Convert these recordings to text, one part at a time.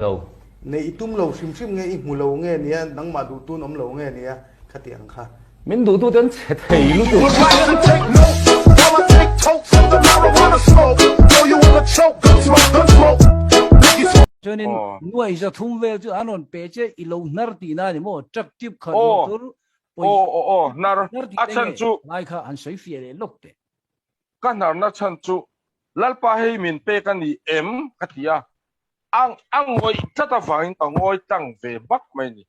Lo. Nei i tum lo hrim hrim nge i hmu lo nge nia, nangmah duhtun awm lo nge nia khati ang kha. Min duhtute an chhe thei lutuk. Chuanin nuai za thum vel chu an rawn pe che i lo hnar tihna a ni maw? Truck tip khat motor pawisa hnar tih te nge ngai kha han sawi fiah leh lawk teh. Ka hnarna chhan chu Lalpa hei min pek a ni em? ka ti a, a a ngawih tlat avangin ka ngawi tlang ve bak mai a ni.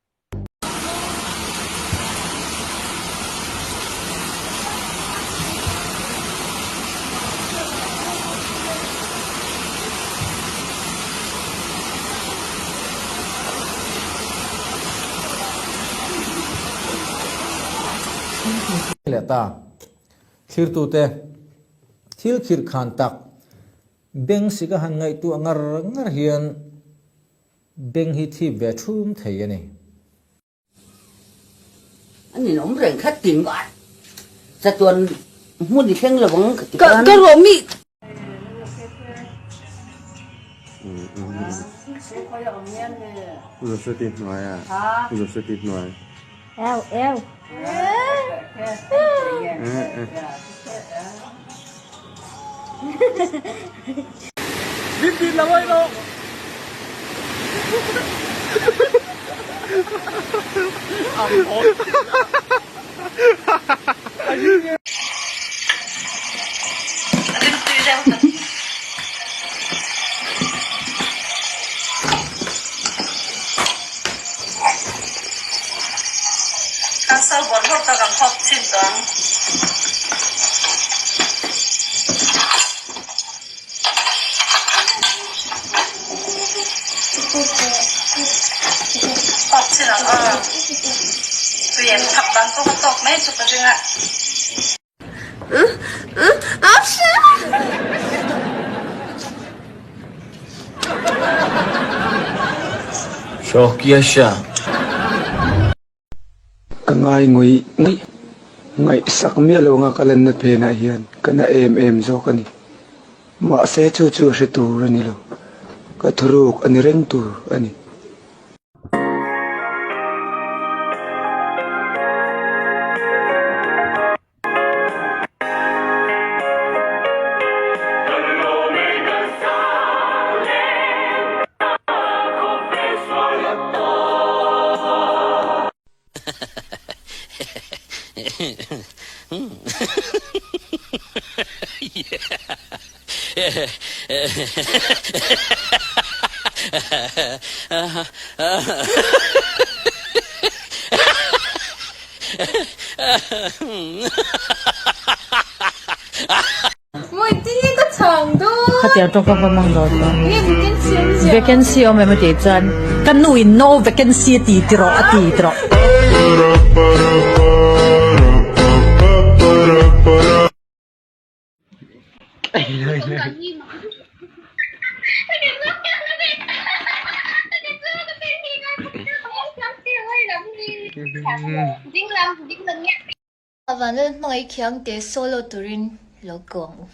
Leh ta. Thlirtute, thil khirh khan tak, beng sik a han ngaihtuah ngar ngar hian beng hi thip ve thum thei a ni. A ninawm reng kha ti ngat. Chatuan hmun i thleng lo ang ka ti khan. Ka rawh mi. Eu eu. Ka ngai ngawih ngawih, ngaihsak miah lo anga ka lanna phenah hian ka na em em zawk a ni. Mahse chu chu a hre tur a ni lo, ka thuruk a ni reng tur a ni. Khatiang tawng ka hmang dawn lo. Vacancy awm em a tih chuan ka nu in no vacancy a ti ti rawh a ti ti rawh. Vanlal hmangaih khiang te solo turin lo ko ang u.